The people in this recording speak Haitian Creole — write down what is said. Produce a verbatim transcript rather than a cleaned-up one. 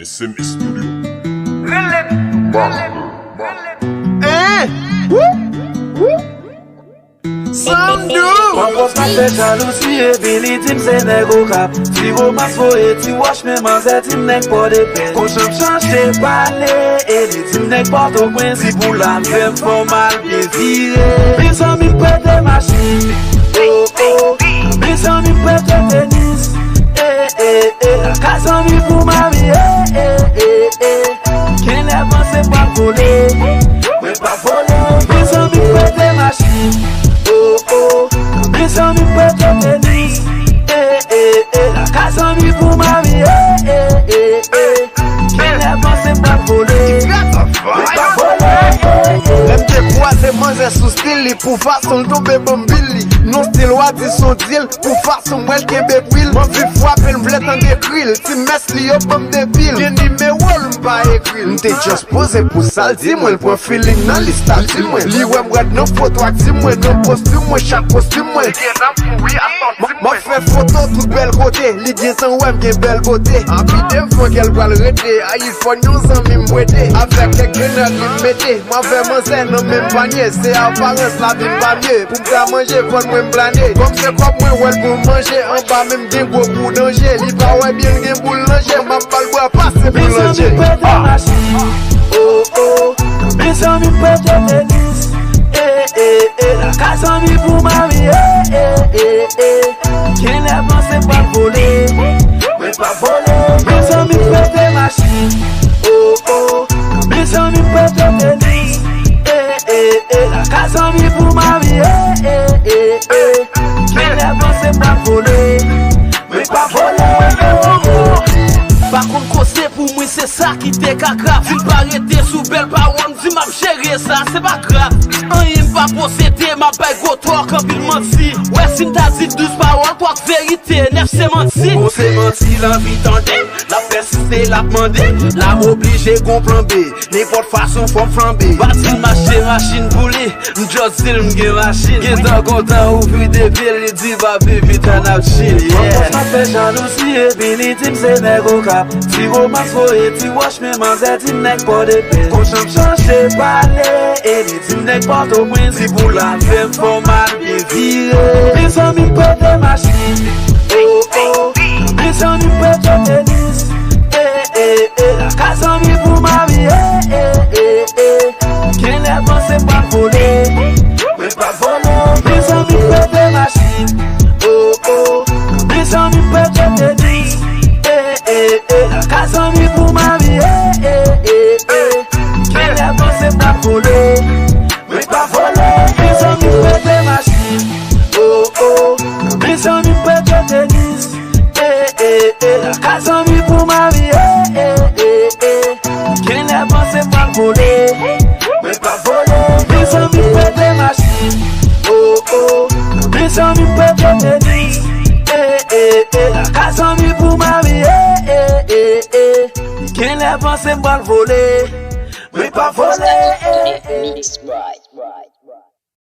Semi Studio. Master, master. Hein? Wou! Wou! Sandou! Pòpòs la fè jalouzi epi li di m se nèg Okap. Ti romans voye ti wòch men manzè di m nèg Pòdepè. Kòchanm chanje pale e li di m nèg Pòtoprens. Di pou la m fè m fòmal byen vire. Mezanmi m prete machin. Oh, oh. Mezanmi m prete tenis. Eh, eh, eh. Kay zanmi pou mari. Eh, eh, eh, eh. Genlè panse m pral vole. Mwen pa vole. Mezanmi m prete machin. Oh, oh. Mezanmi m prete tenis. Eh, eh, eh. Kay zanmi pou mari. Eh, eh, eh, eh. Genlè panse m pral vole. Mwen pa vole. Lè m te kwaze manzè sou stil li pou fason l tonbe ban m bil li. Non stil w a di s on dil pou fason m wè l kenbe pwil. M anvi frape l, m vle tande kri l. Ti mès li yo ban m de pil. Gen nimewo l m pa ekri l. M te just poze pou sa l di mwen. L pran feeling nan li stati mwen. Li wè m rèd nan foto ak di mwen. Nan postim mwen, chak postim mwen. M ap fè foto tout bèl kote. Li gentan wè m gen bèl bote. Anpi devan kè l pral rete. iPhone yon zanmi m prete. Avèk kèk grenad li m mete. M avè manzè nan menm panye. Se aparans lavi m pa mye. Pou m ta manje, fò l mwen m plane. Kòm se kòb mwen wè l pou m manje. Anba men m gen gwo kou danje. Li pa wè byen l gen boul nan je. M ap ba l bwa pase pou lanje. Mezanmi prete machin. Oh, oh. Mezanmi prete tenis. Eh, eh, eh. Kay zanmi pou mari. Eh, eh, eh, eh. Genlè panse m pral vole. Mwen pa vole. Mezanmi prete machin. Oh, oh. Mezanmi prete tenis. Eh, eh, eh. Kay zanmi pou mari. Eh, eh, eh, eh. Genlè panse m pral vole. Mwen pa vole. Pa konn koze pou mwen se sa ki te ka grav. Si l pa rete sou bèl pawòl, m di m ap jere sa, se pa grav. Anyen m pa posede, m ap bay gwo tòk, anpil manti. Wè si m ta di douz pawòl, twa k verite, nèf se manti. Bon, se manti, lavi tande. L ap pèsiste, l ap mande. La m oblije gon plan B. Nenpòt fason fò m flanbe. Bati m achte machin pou li. M just di l m gen machin. Gentan kontan ouvri de pye, li di papi pita n ap chill, yeah. Pòpòs la fè jalouzi epi li di m se nèg Okap. Ti romans voye ti wòch men manzè di m nèg Pòdepè. Kòchanm chanje pale e li di m nèg Pòtoprens. Di pou la m fè m fòmal byen vire. Mezanmi m prete machin. Oh, oh. Mezanmi m prete tenis. Eh, eh, eh. Kay zanmi pou mari. Eh, eh, eh, eh. Genlè panse m pral vole. Mwen pa vole. Mezanmi prete machin. Oh, oh. Mezanmi prete tenis. Eh, eh, eh. Kay zanmi pou mari. Eh, eh, eh, eh. Genlè panse m pral vole. Mwen pa vole. Mezanmi prete machin. Oh, oh. Mezanmi prete tenis. Eh, eh, eh. Kay zanmi pou mari. Eh, eh, eh, eh. Genlè panse m pral vole. Mwen pa vole. Mezanmi prete machin. Oh, oh. Mezanmi prete tenis. Eh, eh, eh. Kay zanmi pou mari. Eh, eh, eh, eh. Genlè panse m pral vole. Mwen pa vole. Eh, eh.